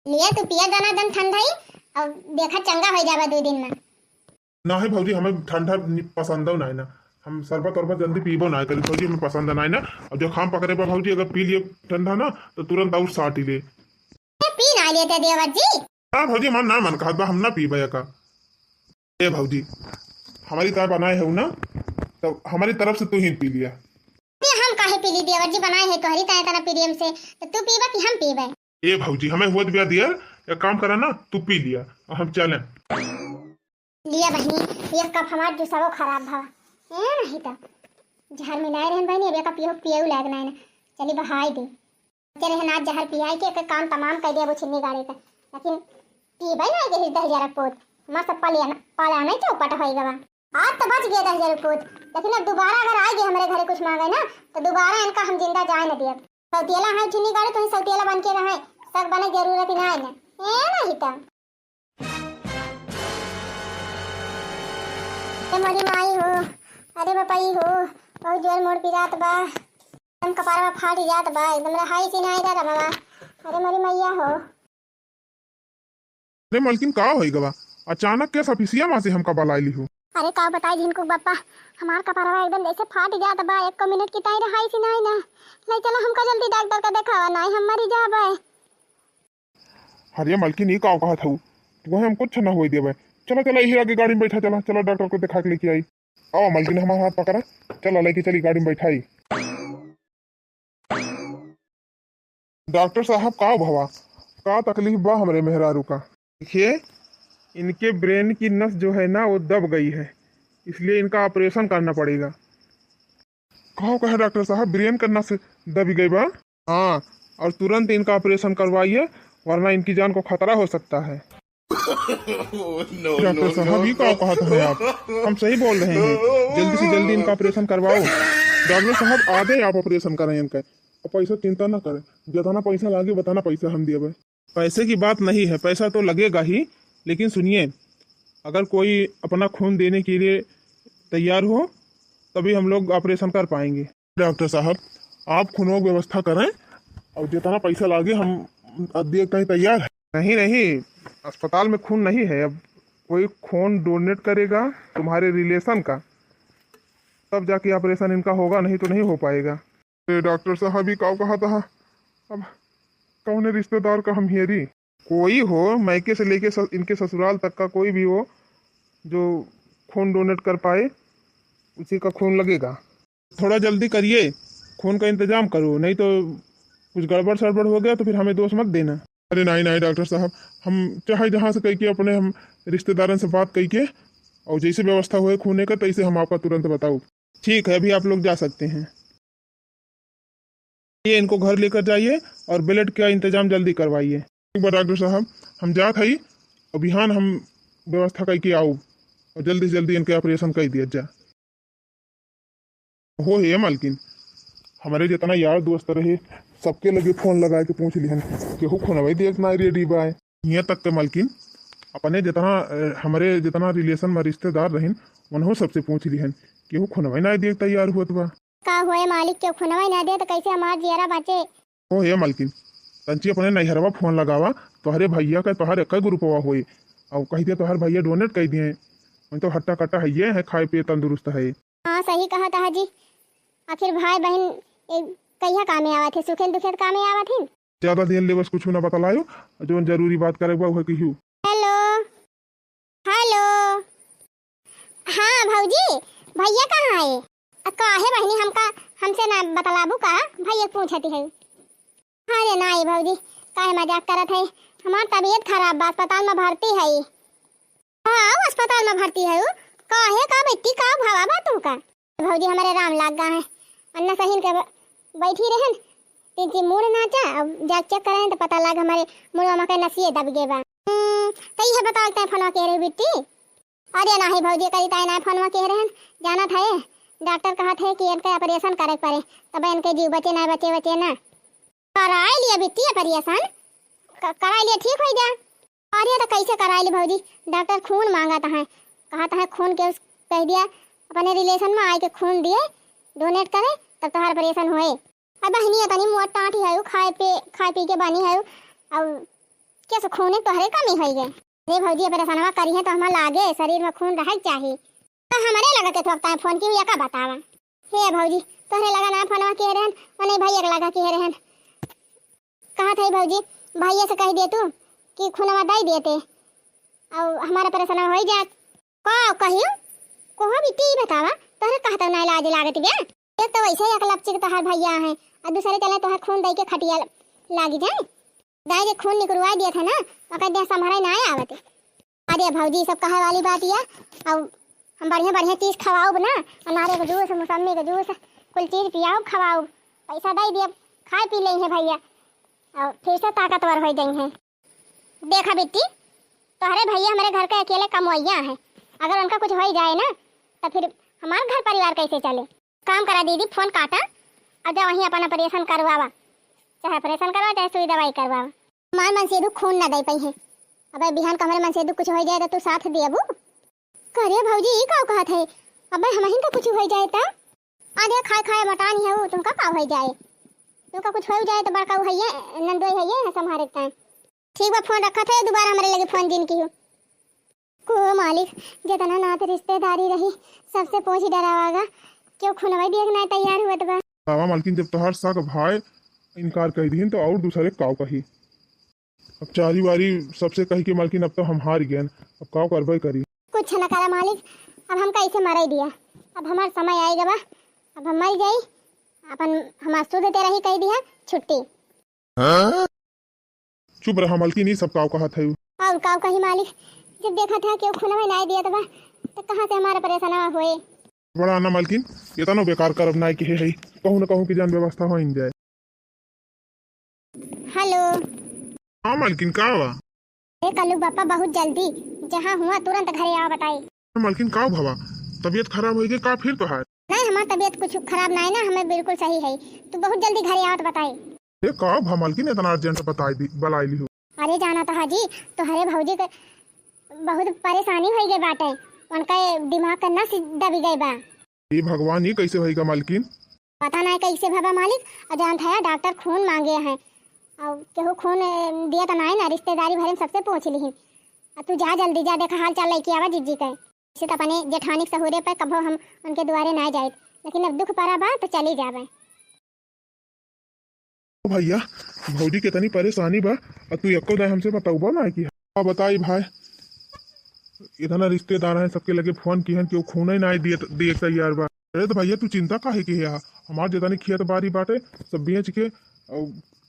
लिया तू पिया दना दन ठंडाई, और देखा चंगा हो जाबा दो दिन में। नाहीं भौजी, हमें ठंडा नि-, पसंद नाहीं ना, हम शरबत वरबत जल्दी पीबो नाहीं करी भौजी, हमें पसंद नाहीं ना। और जुकाम पकड़े बा भौजी, अगर पी लिए ठंडा ना तो तुरंत और साटी ले। ए, पी ना लेते देवर जी। ना भौजी, हमार ना मन कहत बा, हम ना पीबे का। ए भौजी, हमारी ताई बनाए है ना, तो हमारी तरफ से तू ही पी लिया। अरे हम काहे पी ली देवर जी, बनाए है तोहरी ताई तना प्रेम से, तो तू पीबा कि हम पीबे? ए भौजी, हमें हुआ दिया दियर, एक काम करा ना, तू पी लिया और हम चलें। लिया बहिनी, एक कप हमार जूसवो खराब भवा। ए नहीं तो जहर मिलाए रहन बहिनी, अब एक पियो पियो लाग ना है ना। चली बहाई दे। चले हन आज जहर पियाई के एक काम तमाम कर दिया वो छिन्नी गाड़े का। लेकिन पीबे ना के दस हजार पूत, हमार सब पलिया ना, पला नहीं चौपट होई गवा। आज तो बच गया दस हजार पूत, लेकिन अब दोबारा अगर आए गए हमारे घरे कुछ मांगे ना, तो दोबारा इनका हम जिंदा जाए न दियब। सौतियला है छिन्नी गाड़े, तुम सौतियला बन के रहे, सब बने जरूरत ही ना है ना। ए नहीं तो। ए मोरी माई हो, अरे बपई हो, बहुत जोर मोर पिरात बा, एकदम कपारवा फाट जात बा, एकदम रहाई से नाई दादा बाबा। अरे मोरी मैया हो। अरे मलकिन, का होई गवा? अचानक के सफिसिया माँ से हमका बलाई लिहू? अरे का बताई झिनकुक बप्पा, हमार कपारवा एकदम जैसे फाट जात बा, एक मिनट की ताई रहाई से नाई ना। ले चला हमका जल्दी डॉक्टर का देखावा, नाई हम मरी जाबे। अरे मलकिन, ई का कहत हऊ? तुहे हम कुछ ना होई देबे। चला, चला, यही आगे गाड़ी में बैठा, चला, चला, डॉक्टर को दिखा के लेके आई। आओ मलकिन, हमारा हाथ पकड़ा, चला, लेके चली गाड़ी में बैठाई। डॉक्टर साहब, का भवा, का तकलीफ बा हमरे मेहरारू का? देखिए, इनके ब्रेन की नस जो है ना, वो दब गई है, इसलिए इनका ऑपरेशन करना पड़ेगा। का कहे डॉक्टर साहब, ब्रेन का नस दबी गई बा? हाँ, और तुरंत इनका ऑपरेशन करवाइए, वरना इनकी जान को खतरा हो सकता है। डॉक्टर साहब, ये का कहत हैं आप? हम सही बोल रहे हैं, जल्दी से जल्दी इनका ऑपरेशन करवाओ। डॉक्टर साहब, आधे आप ऑपरेशन करें इनका, और पैसा चिंता ना करें, जितना पैसा लागे उतना पैसा हम देबे। पैसे की बात नहीं है, पैसा तो लगेगा ही, लेकिन सुनिए, अगर कोई अपना खून देने के लिए तैयार हो, तभी हम लोग ऑपरेशन कर पाएंगे। डॉक्टर साहब, आप खूनों की व्यवस्था करें और जितना पैसा लागे हम दिए के तैयार है। नहीं, नहीं, अस्पताल में खून नहीं है। अब कोई खून डोनेट करेगा तुम्हारे रिलेशन का, तब जाके ऑपरेशन इनका होगा, नहीं तो नहीं हो पाएगा। ए, डॉक्टर साहब, ई का कहत ह? अब कौने रिश्तेदार का हम हेरी? कोई हो, मायके से लेके स-, इनके ससुराल तक का कोई भी हो, जो खून डोनेट कर पाए, उसी का खून लगेगा। थोड़ा जल्दी करिए, खून का इंतजाम करो, नहीं तो कुछ गड़बड़ सड़बड़ हो गया तो फिर हमें दोष मत देना। अरे नहीं, नहीं डॉक्टर साहब, हम चाहे जहाँ से कह के अपने हम रिश्तेदारन से बात कह के और जैसे व्यवस्था हुए खूने का, तैसे हम आपका तुरंत बताओ। ठीक है, अभी आप लोग जा सकते हैं। ये इनको घर लेकर जाइए और ब्लड का इंतजाम जल्दी करवाइए। ठीक बा डॉक्टर साहब, हम जात हई, और बिहान हम व्यवस्था कई के आऊ और जल्दी से जल्दी इनके ऑपरेशन कर दिया जा। हो हे मालकिन, हमारे जितना यार दोस्त रहे, सबके लगे फोन लगा के पूछ लिहन, केहू खूनवा देख ना रेडी बा। यहाँ तक के मालकिन, अपने जितना, अ, हमारे जितना रिलेशन में रिश्तेदार रहिन, उन्हों सबसे पूछ लिहन, केहू खूनवा ना देख तैयार होत बा। का होए मालिक, केहू खूनवा ना दे तो कैसे हमार जियरा बाँचे? ओ हे मालकिन, तंची अपने नैहरवा फोन लगावा, तोहरे भैया का तोहर एक ग्रुपवा होई, और कह दे तोहर भैया डोनेट कर दिए, वही तो हट्टा कट्टा है, ये है खाए पिए तंदुरुस्त है। हाँ, हाँ, सही कहत हा जी। आखिर भाई बहिन ए, कहिया कामे आवत है, सुखे दुखे त कामे आवत है। ज्यादा ध्यान ले, बस कुछ ना बतलायो, जौन जरूरी बात करे बा उहे कहियो। हेलो, हेलो। हाँ भौजी, भैया कहाँ है? अ, काहे बहिनी, हमका, हमसे ना बतलाबू का? भैया पूछती है। अरे नाई भौजी, काहे मजाक करत है? हमार तबीयत खराब बा, अस्पताल में भर्ती है। हाँ, अस्पताल में भर्ती है। काहे का बेटी, का भवा बा तुमका? भौजी हमरे राम लाग गा है। अन्ना सहीन के ब-, बैठी रहन, तीन तीन मूड़ नाचा, अब जा चेक करें तो पता लाग हमरे मुड़वा में के नसिए दब गए बा। हम्म, तो ये बताओ, तै फोनवा के रहे बिट्टी? अरे नाही भौजी, करी ताई नाही फोनवा के रहन, जानत है डॉक्टर कहत है कि इनके ऑपरेशन करे के पड़े, तब इनके जीव बचे ना, बचे, बचे ना। कराई लिया बिट्टी ऑपरेशन, क-, कराई लिया, ठीक हो जा। अरे तो कैसे कराई ली भौजी, डॉक्टर खून मांगत है, कहत है खून के उस कह दिया अपने रिलेशन में आए के खून दिए, डोनेट करे, तब तोहार ऑपरेशन होए। अब बहिनी तनी मोट टाँटी है, खाए पे, खाए पी के बनी है, और कैसे खूने तोहरे कमी है गए। अरे भौजी, ऑपरेशनवा करी है तो हमार लागे शरीर में खून रहे के चाही। तो हमारे लगा के थोकता है फोन की, या का बतावा? हे भौजी, तोहरे लगा ना फोनवा किहे रहन, ओने भैया के लगा किहे रहन। कहत है भौजी, भैया से कह दे तू कि खूनवा दे देते, और हमारा ऑपरेशनवा हो जात। का कहियो? कहो बिट्टी, ई बतावा, तोहरे कहत ना लाज लागत बे? एक तो वैसे ही अकलपचिक तोहर भैया है, और दूसरे चले तोहर खून दे के खटिया लागी जाए। दाई रे, खून निकरवा दिया था ना, ओकर देह संभरे ना आवत। अरे भौजी, सब कहे वाली बात या, अब हम बढ़िया बढ़िया चीज खवाऊब ना, अनारे के जूस, मौसम्मी के जूस, कुल चीज पियाऊब, खवाऊब, पैसा दे दिए, खाए पी लेंगे भैया, और फिर से ताकतवर हो जाएंगे। देखा बिट्टी, तोहरे भैया हमारे घर के अकेले कमवैया हैं, अगर उनका कुछ हो ही जाए ना, तो फिर हमार घर परिवार कैसे चले? काम करा दीदी, फोन काटा और जा वहीं अपन ऑपरेशन करवावा, चाहे ऑपरेशन करवा, चाहे सुई दवाई करवावा। हमार मनसेधु खून ना दे पाई है, अब बिहान का हमारे मनसेधु कुछ हो जाए तो तू साथ देबू? करे भौजी, ई का कहत है? अब हमहिन का कुछ हो जाए त? अरे खाए खाए मोटानी है, तुमका का हो जाए? तुमका कुछ हो जाए तो बड़का है, नंदोई है, संभारे के टाइम। ठीक बा, फोन रखत है, दोबारा हमारे लगे फोन जिन किहो। को मालिक, जितना नात रिश्तेदारी रही, सबसे पूछ डरावागा, क्यों खुनवा दिए के ना तैयार हुआ बा। बाबा मालकिन, जब तोहार सग भाई इनकार कर दीन तो और दूसरे काव कही। अब चारी वारी सबसे कही के मालकिन, अब तो हम हार गए, अब काव करबे करी। कुछ न करा मालिक, अब हम कैसे मरे दिया, अब हमार समय आएगा बा, अब हम मर जाई, अपन हमार शुद्ध ते रही कह दिया छुट्टी। चुप रहा मालकिन, ई सब काव कहत है। और काव कही मालिक, जब देखा था कि खूनवा ना दिया बा, तो कहाँ से हमारा ऑपरेशनवा होए? बड़ा ना मालकिन, इतनो बेकार करब ना कि है, कहूँ न कहूँ की जान व्यवस्था हो ही जाए। हेलो। हाँ मालकिन, का बा? ए कल्लू बापा, बहुत जल्दी जहाँ हुआ तुरंत घरे आवा बताई। मालकिन, का भवा? तबीयत खराब होई गई का फिर तोहार? नहीं, हमार तबीयत कुछ खराब ना है ना, हमें बिल्कुल सही है। तू बहुत जल्दी घरे आवत बताई। ए, का भा मालकिन, इतना अर्जेंट बताई दी, बुलाई ली हो? अरे जाना तो हाजी, तोहरे भौजी के बहुत परेशानी होई गई बाटे, उनका दिमाग का नस दबी गई बा। ए भगवान, ये कैसे होई गा मालकिन? पता नहीं कैसे भवा मालिक, और जानत है डॉक्टर खून मांगे हैं, और केहू खून, ए, दिया तो नहीं ना, रिश्तेदारी भरे में सबसे पूछ ली। अब तू जा जल्दी जा, देखा हाल चाल लेके आवा जिज्जी के। इसे तो अपने जेठानी के सहूरे पर कभो हम उनके दुआरे ना जाए, लेकिन अब दुख पड़ा बा तो चली जावे। ओ भैया, भौजी के तनी परेशानी बा, आ तू एको दाई हमसे बतौबा ना कि। हाँ, बताई भाई, इतना रिश्तेदार हैं, सबके लगे फोन किहन कि वो खूने ना दिए, दिए तैयार बा। अरे तो भैया, तू चिंता काहे के है? हमार जितनी खेत बाड़ी बाटे, सब बेच के, और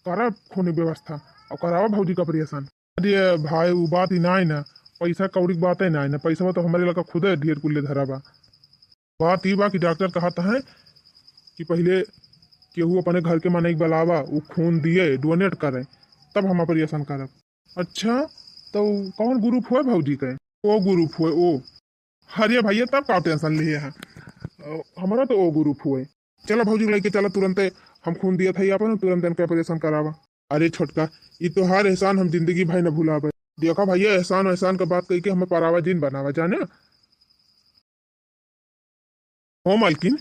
करा खूनी व्यवस्था, और करावा भौजी का ऑपरेशन। अरे भाई, वो बात ही ना है ना, पैसा कौड़ी की बात है ना, ना पैसा तो हमारे लगा खुदे ढेर कुल्ले धरा बा। बात ई बा कि डॉक्टर कहत हैं कि पहिले केहू अपने घर के मनई के बुलावा, उ खून दिए, डोनेट करे, तब हम ऑपरेशन करब। अच्छा, तो कौन ग्रुप हुए भौजी के? ओ ग्रुप हुए, ओ। अरे भैया, तब का टेंशन लिए है, अ, हमारा तो ओ ग्रुप हुए। चला भौजी, लेके चला तुरंते, हम खून दिया था अपन, तुरंत इनका ऑपरेशन करावा। अरे छोटका, ई तोहार एहसान हम जिंदगी भर न भुलाबे। देखा भैया, एहसान एहसान का बात कह के हमें परावा जिन बनावा, जाने। हो मालकिन,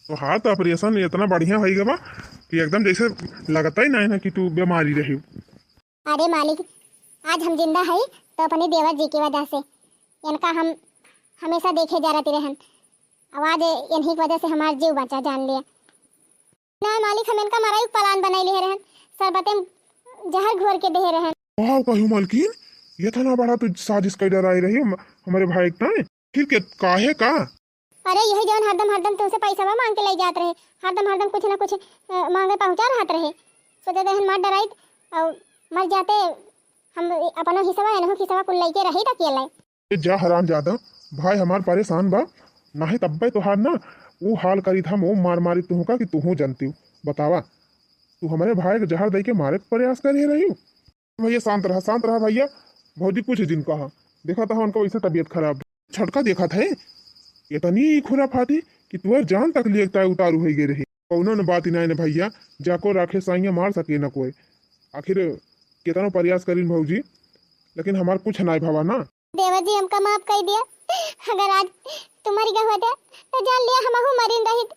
तोहार तो ऑपरेशन इतना बढ़िया होई गवा कि एकदम जैसे लगता ही नहीं ना कि तू बीमारी रही। अरे मालिक, आज हम जिंदा हई तो अपने देवर जी की वजह से। इनका हम हमेशा देखे जा रहती रहन। अब आज इन्हीं की वजह से हमार जीव बचा जान लिया। ना मालिक, हम इनका मराई के plan बनाई लिए रहन, शरबते में जहर घोर के दे रहन। वाह, कहू मालकिन, ये तो ना बड़ा तू साजिश कर डराई रही हम-, हमारे भाई के ताए। फिर के, काहे का? अरे यही जौन हरदम हरदम तुमसे पैसा मांग के ले जात रहे, हरदम हरदम कुछ ना कुछ, अ, मांगे पहुंचा रहत रहे। सोचे रहन मार डराइत और मर जाते, हम अपनो हिस्सा, एनहु हिस्सा कुल लेके रही अकेले। ए जा हरामजादा, भाई हमार परेशान बा, नाहीं तब्बे तोहार ना ऊ हाल करी था, वो मार मारी तुहका कि तुहू जनती। बतावा, तू हमारे भाई के जहर दे के मारे के प्रयास करी रही। भैया शांत रहा, शांत रहा भैया, भौजी कुछ दिन कहा, देखा था उनका वैसे तबीयत खराब। छटका देखा था इतनी खुराफाती कि तुहर जान तक लिए तय उतारू हो गए रही। कौनो न बात इनाय न भैया, जाको राखे साइया मार सके न कोई। आखिर कितनो प्रयास करीन भौजी, लेकिन हमार कुछ नाय भवा ना। देवर जी, हमका माफ कर दिया। अगर आज तुम्हारी का होते तो जान लिया हमहू मरिन रहित,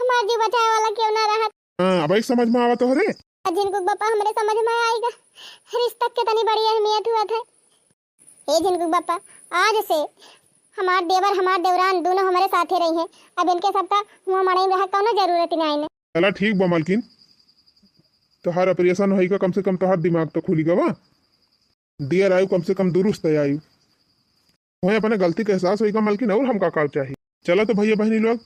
हमार जीव बचाए वाला क्यों ना रहत। हाँ, अब एक समझ में आवा तोहरे। आ झिनकुक बापा, हमरे समझ में आएगा, रिश्ता के तनी बड़ी अहमियत हुआ था। ए झिनकुक बापा, आज से हमार देवर, हमार देवरान दोनों हमारे साथे रही हैं। अब इनके सबका मुँह मड़ई में रहा कौनो जरूरत ही नहीं। चला ठीक बा मालकिन, तोहार ऑपरेशन होई का, कम से कम तोहार दिमाग तो खुली गवा। देर आयु कम से कम दुरुस्त आयु। वहीं अपने गलती के एहसास होई का मालकिन, और हमका का चाही। चला तो भैया बहनी लोग,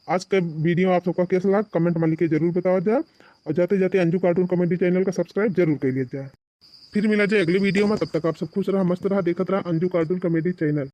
आज का वीडियो आप सबका कैसा लगा, कमेंट में लिख के जरूर बतावा जाए। और जाते जाते अंजू कार्टून कॉमेडी चैनल का सब्सक्राइब जरूर कर लिया जाए। फिर मिला जाए अगले वीडियो में, तब तक आप सब खुश रहा, मस्त रहा, देखत रहा अंजू कार्टून कॉमेडी चैनल।